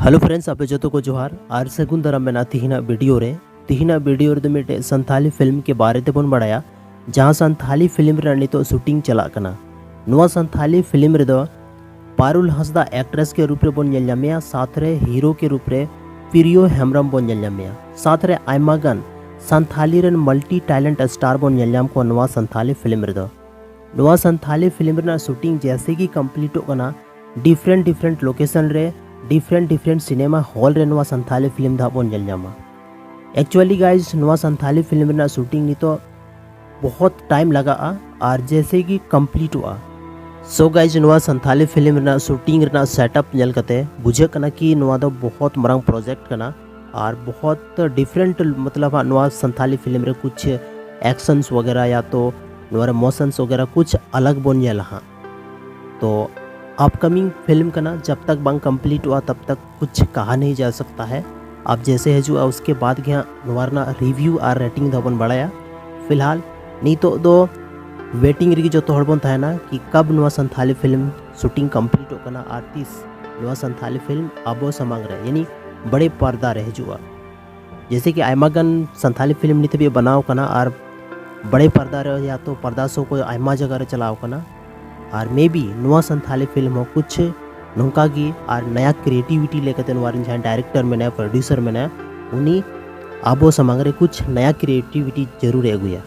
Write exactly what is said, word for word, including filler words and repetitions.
Hello friends, ᱟᱯᱮ ᱡᱚᱛᱚ ᱠᱚ ᱡᱚᱦᱟᱨ ᱟᱨ ᱥᱟᱹᱜᱩᱱ ᱫᱟᱨᱟᱢ ᱢᱮᱱᱟᱜᱼᱟ ᱛᱤᱦᱤᱧᱟᱜ ᱵᱷᱤᱰᱤᱭᱳ ᱨᱮ᱾ ᱛᱤᱦᱤᱧᱟᱜ ᱵᱷᱤᱰᱤᱭᱳ ᱨᱮᱫᱚ ᱢᱤᱫᱴᱮᱡ ᱥᱟᱱᱛᱷᱟᱞᱤ ᱯᱷᱤᱞᱢ ᱠᱮ ᱵᱟᱨᱮ ᱛᱮᱵᱚᱱ ᱵᱟᱲᱟᱭᱟ, ᱡᱟᱦᱟᱸ ᱥᱟᱱᱛᱷᱟᱞᱤ ᱯᱷᱤᱞᱢ ᱨᱮᱱᱟᱜ ᱱᱤᱛᱚᱜ ᱥᱩᱴᱤᱝ ᱪᱟᱞᱟᱜ ᱠᱟᱱᱟ᱾ ᱱᱚᱣᱟ ᱥᱟᱱᱛᱷᱟᱞᱤ ᱯᱷᱤᱞᱢ ᱨᱮᱫᱚ ᱯᱟᱨᱩᱞ ᱦᱟᱸᱥᱫᱟ ᱮᱠᱴᱨᱮᱥ ᱠᱮ ᱨᱩᱯ ᱨᱮᱵᱚᱱ ᱧᱮᱞ ᱧᱟᱢᱮᱭᱟ, ᱥᱟᱛ ᱨᱮ ᱦᱤᱨᱳ ᱠᱮ ᱨᱩᱯ ᱨᱮ ᱯᱤᱨᱤᱭᱳ ᱦᱮᱢᱵᱨᱚᱢ ᱵᱚᱱ ᱧᱮᱞ ᱧᱟᱢᱮᱭᱟ, ᱥᱟᱛ ᱨᱮ ᱟᱭᱢᱟ ᱜᱟᱱ ᱥᱟᱱᱛᱷᱟᱞᱤ ᱨᱮᱱ ᱢᱟᱞᱴᱤ ᱴᱮᱞᱮᱱᱴ ᱥᱴᱟᱨ ᱵᱚᱱ ᱧᱮᱞ ᱧᱟᱢ ᱠᱚᱣᱟ ᱱᱚᱣᱟ ᱥᱟᱱᱛᱷᱟᱞᱤ ᱯᱷᱤᱞᱢ ᱨᱮᱫᱚ᱾ ᱱᱚᱣᱟ ᱥᱟᱱᱛᱷᱟᱞᱤ ᱯᱷᱤᱞᱢ ᱨᱮᱱᱟᱜ ᱥᱩᱴᱤᱝ ᱡᱮᱭᱥᱮ ᱜᱮ ᱠᱚᱢᱯᱞᱤᱴᱚᱜ ᱠᱟᱱᱟ, ᱰᱤᱯᱷᱨᱮᱱᱴ ᱰᱤᱯᱷᱨᱮᱱᱴ ᱞᱳᱠᱮᱥᱚᱱ ᱨᱮ, ᱰᱤᱯᱷᱨᱮᱱᱴ ᱰᱤᱯᱷᱨᱮᱱᱴ ᱥᱤᱱᱮᱢᱟ ᱦᱚᱞ ᱨᱮ ᱱᱚᱣᱟ ᱥᱟᱱᱛᱷᱟᱞᱤ ᱯᱷᱤᱞᱢ ᱫᱚ ᱦᱟᱸᱜ ᱵᱚᱱ ᱧᱮᱞ ᱧᱟᱢᱟ᱾ ᱮᱠᱪᱩᱭᱟᱞᱤ ᱜᱟᱭᱡᱽ, ᱱᱚᱣᱟ ᱥᱟᱱᱛᱷᱟᱞᱤ ᱯᱷᱤᱞᱢ ᱨᱮᱱᱟᱜ ᱥᱩᱴᱤᱝ ᱱᱤᱛᱚᱜ ᱵᱚᱦᱚᱛ ᱴᱟᱭᱤᱢ ᱞᱟᱜᱟᱜᱼᱟ ᱟᱨ ᱡᱮᱭᱥᱮ ᱜᱮ ᱠᱚᱢᱯᱞᱤᱴᱚᱜᱼᱟ᱾ ᱥᱳ ᱜᱟᱭᱡᱽ, ᱱᱚᱣᱟ ᱥᱟᱱᱛᱷᱟᱞᱤ ᱯᱷᱤᱞᱢ ᱨᱮᱱᱟᱜ ᱥᱩᱴᱤᱝ ᱨᱮᱱᱟᱜ ᱥᱮᱴᱟᱯ ᱧᱮᱞ ᱠᱟᱛᱮ ᱵᱩᱡᱷᱟᱹᱜ ᱠᱟᱱᱟ ᱠᱤ ᱱᱚᱣᱟ ᱫᱚ ᱵᱚᱦᱚᱛ ᱢᱟᱨᱟᱝ ᱯᱨᱚᱡᱮᱠᱴ ᱠᱟᱱᱟ ᱟᱨ ᱵᱚᱦᱚᱛ ᱰᱤᱯᱷᱨᱮᱱᱴ, ᱢᱚᱛᱞᱚᱵ ᱦᱟᱸᱜ ᱱᱚᱣᱟ ᱥᱟᱱᱛᱷᱟᱞᱤ ᱯᱷᱤᱞᱢ ᱨᱮ ᱠᱩᱪᱷ ᱮᱠᱥᱚᱱᱥ ᱣᱟᱜᱮᱨᱟ ᱭᱟ ᱛᱚ ᱱᱚᱣᱟ ᱨᱮ ᱢᱳᱥᱚᱱᱥ ᱣᱟᱜᱮᱨᱟ ᱠᱩᱪᱷ ᱟᱞᱟᱜᱽ ᱵᱚᱱ ᱧᱮᱞᱟ ᱦᱟᱸᱜ᱾ ᱛᱚ ᱟᱯᱠᱟᱢᱤᱝ ᱯᱷᱤᱞᱢ ᱠᱟᱱᱟ, ᱡᱟᱵ ᱛᱟᱠ ᱵᱟᱝ ᱠᱚᱢᱯᱞᱤᱴᱚᱜᱼᱟ ᱛᱟᱵ ᱛᱟᱠ ᱠᱩᱪᱷ ᱠᱟᱦᱟ ᱱᱟᱦᱤ ᱡᱟ ᱥᱟᱠᱛᱟ ᱦᱟᱭ᱾ ᱟᱯ ᱡᱮᱭᱥᱮ ᱦᱤᱡᱩᱜᱼᱟ ᱩᱥᱠᱮ ᱵᱟᱫ ᱜᱮ ᱦᱟᱸᱜ ᱱᱚᱣᱟ ᱨᱮᱱᱟᱜ ᱨᱤᱵᱷᱤᱭᱩ ᱟᱨ ᱨᱮᱴᱤᱝ ᱫᱚ ᱵᱚᱱ ᱵᱟᱲᱟᱭᱟ᱾ ᱯᱷᱤᱞᱦᱟᱞ ᱱᱤᱛᱚᱜ ᱫᱚ ᱣᱮᱴᱤᱝ ᱨᱮᱜᱮ ᱡᱚᱛᱚ ᱦᱚᱲ ᱵᱚᱱ ᱛᱟᱦᱮᱱᱟ ᱠᱤ ᱠᱟᱵ ᱱᱚᱣᱟ ᱥᱟᱱᱛᱷᱟᱞᱤ ᱯᱷᱤᱞᱢ ᱥᱩᱴᱤᱝ ᱠᱚᱢᱯᱞᱤᱴᱚᱜ ᱠᱟᱱᱟ ᱟᱨ ᱛᱤᱥ ᱱᱚᱣᱟ ᱥᱟᱱᱛᱷᱟᱞᱤ ᱯᱷᱤᱞᱢ ᱟᱵᱚ ᱥᱟᱢᱟᱝ ᱨᱮ, ᱭᱟᱱᱤ ᱵᱟᱲᱮ ᱯᱚᱨᱫᱟ ᱨᱮ ᱦᱤᱡᱩᱜᱼᱟ᱾ ᱡᱮᱭᱥᱮ ᱠᱤ ᱟᱭᱢᱟ ᱜᱟᱱ ᱥᱟᱱᱛᱷᱟᱞᱤ ᱯᱷᱤᱞᱢ ᱱᱤᱛ ᱦᱟᱹᱵᱤᱡ ᱵᱮᱱᱟᱣ ᱠᱟᱱᱟ ᱟᱨ ᱵᱟᱲᱮ ᱯᱚᱨᱫᱟ ᱨᱮ ᱭᱟ ᱛᱚ ᱯᱚᱨᱫᱟ ᱥᱳ ᱠᱚ ᱟᱭᱢᱟ ᱡᱟᱭᱜᱟ ᱨᱮ ᱪᱟᱞᱟᱣ ᱠᱟᱱᱟ᱾ ᱟᱨ ᱢᱮ ᱵᱤ ᱱᱚᱣᱟ ᱥᱟᱱᱛᱷᱟᱞᱤ ᱯᱷᱤᱞᱢ ᱦᱚᱸ ᱠᱩᱪᱷ ᱱᱚᱝᱠᱟ ᱜᱮ ᱟᱨ ᱱᱟᱭᱟ ᱠᱨᱤᱭᱮᱴᱤᱵᱷᱤᱴᱤ ᱞᱮᱠᱟᱛᱮ ᱱᱚᱣᱟ ᱨᱮᱱ ᱡᱟᱦᱟᱸᱭ ᱰᱟᱭᱨᱮᱠᱴᱚᱨ ᱢᱮᱱᱟᱭᱟ, ᱯᱨᱚᱰᱭᱩᱥᱟᱨ ᱢᱮᱱᱟᱭᱟ, ᱩᱱᱤ ᱟᱵᱚ ᱥᱟᱢᱟᱝ ᱨᱮ ᱠᱩᱪᱷ ᱱᱟᱭᱟ ᱠᱨᱤᱭᱮᱴᱤᱵᱷᱤᱴᱤ ᱡᱟᱹᱨᱩᱲ ᱮ ᱟᱹᱜᱩᱭᱟ᱾